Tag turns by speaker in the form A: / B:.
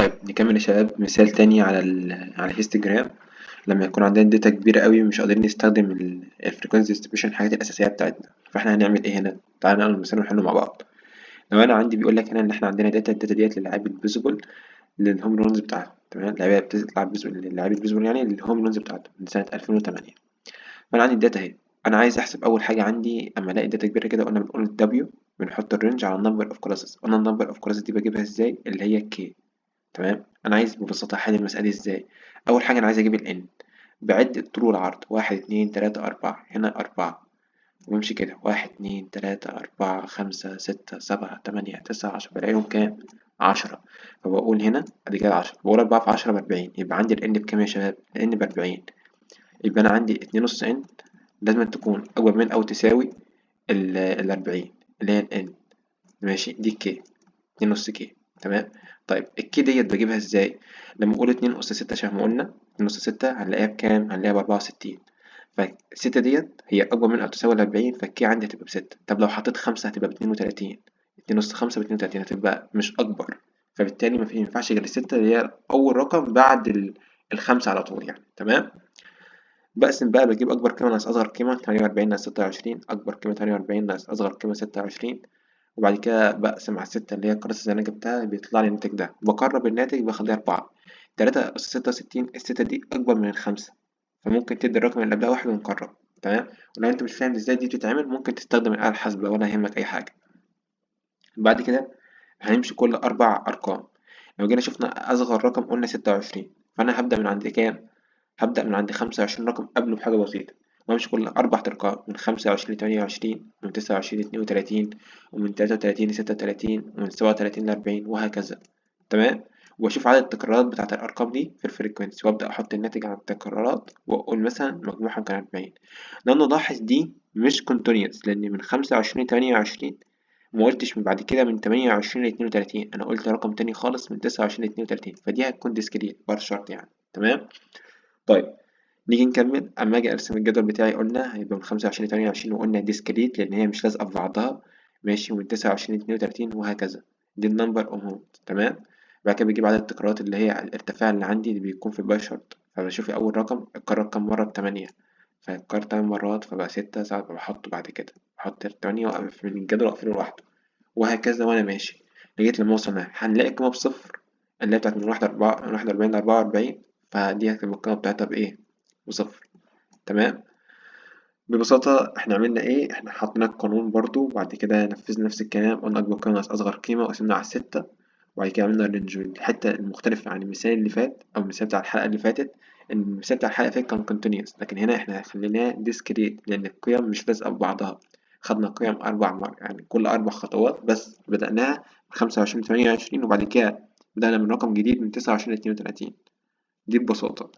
A: طيب نكمل يا شباب مثال تاني على ال histogram. لما يكون عندنا data كبيرة قوي ومش قادرين نستخدم ال frequency distribution، الحاجات الأساسية بتاعتنا، فاحنا هنعمل ايه هنا؟ تعالى نقرا المثال ونحله مع بعض. لو انا عندي بيقول لك هنا ان احنا عندنا data، ال data ديت للاعيب البيسبول، لل home runs بتاعته، تمام؟ اللعيبة بتلعب بيسبول، للاعيب البيسبول يعني لل home runs بتاعته من سنة 2008. فانا عندي ال data اهي، انا عايز احسب اول حاجة عندي اما الاقي data كبيرة كده، قلنا بنقول ال W بنحط ال range على ال number of classes. قلنا ال number of classes دي بجيبها ازاي؟ اللي هي K، تمام؟ انا عايز ببساطة احل المسالة دي ازاي؟ اول حاجة انا عايز اجيب ال N، بعد الطول والعرض، 1 2 3 4، هنا 4، وامشي كده 1 2 3 4 5 6 7 8 9 10، بلاقيهم كام؟ 10. فبقول هنا ادي كده 10، بقول 4 في 10 ب40، يبقى عندي ال N بكام يا شباب؟ ال N ب40، يبقى انا عندي 2.5 N لازم تكون اكبر من او تساوي ال40 اللي هي ال N، ماشي؟ دي K، 2.5 K، تمام؟ طيب ال K ديت بجيبها ازاي؟ لما اقول 2 أس 6 شبه ما قلنا، 2 أس 6 هنلاقيها بكام؟ هنلاقيها ب64، فالستة ديت هي أكبر من أو تساوي ال40، فال K عندي هتبقى ب6. طب لو حطيت 5 هتبقى ب32، 2 أس 5 ب32 هتبقى مش أكبر، فبالتالي ما ينفعش غير الستة اللي هي أول رقم بعد الخمسة على طول يعني، تمام؟ بقسم بقى، بجيب أكبر قيمة ناقص أصغر قيمة، 48 ناقص 26، أكبر قيمة 48 ناقص أصغر قيمة 26، وبعد كده بقسم على الستة اللي هي ال classes اللي أنا جبتها، بيطلع لي الناتج ده، بقرب الناتج بخليه 4. 3 أس 66، الستة دي أكبر من الخمسة، فممكن تدي الرقم اللي قبلها واحد ونقرب، تمام؟ ولو أنت مش فاهم إزاي دي بتتعمل ممكن تستخدم الآلة الحاسبة ولا يهمك أي حاجة. بعد كده هنمشي كل 4 أرقام. لو جينا شفنا أصغر رقم قلنا 26، فأنا هبدأ من عند كام؟ هبدأ من عند 25 رقم قبله بحاجة بسيطة، وأمشي كل 4 أرقام، من 25 ل28، ومن 29 ل32، ومن 33 ل36، ومن 37 ل40، وهكذا، تمام؟ وأشوف عدد التكرارات بتاعة الأرقام دي في ال frequency، وأبدأ أحط الناتج على التكرارات وأقول مثلا مجموعهم كان 40. لو نلاحظ دي مش continuous، لأن من 25 ل28 ما قلتش من بعد كده من 28 ل32، أنا قلت رقم تاني خالص من 29 ل32، فدي هتكون discrete bar chart يعني، تمام؟ طيب نيجي نكمل. اما اجي ارسم الجدول بتاعي قلنا هيبقى من 25 ل28، وقلنا discrete لان هي مش لازقه في بعضها، ماشي؟ ومن 29 ل32 وهكذا، دي ال number of home، تمام؟ بعد كده بجيب عدد التكرارات اللي هي الارتفاع اللي عندي اللي بيكون في ال pie chart، فبشوف اول رقم اتكرر كام مرة ب8، فاتكرر 8 مرات فبقى 6، ساعات بحطه بعد كده بحط 8 واقف من الجدول واقفله لوحده، وهكذا وانا ماشي لغاية لما اوصل هنا هنلاقي القيمة بصفر اللي هي بتاعت من 41 ل44، فدي هتبقى القيمة بتاعتها بإيه؟ بصفر، تمام؟ ببساطة احنا عملنا ايه؟ احنا حطينا القانون برضو، وبعد كده نفذنا نفس الكلام، قلنا أكبر قيمة ناقص أصغر قيمة وقسمنا على 6، وبعد كده عملنا ال range. الحتة المختلفة عن المثال اللي فات أو المثال بتاع الحلقة اللي فاتت، إن المثال بتاع الحلقة اللي فاتت كان continuous، لكن هنا احنا خليناه discrete لأن القيم مش لازقة في بعضها، خدنا قيم 4 مرات يعني كل 4 خطوات بس، بدأناها من 25 ل28، وبعد كده بدأنا من رقم جديد من 29 ل32. دي ببساطة.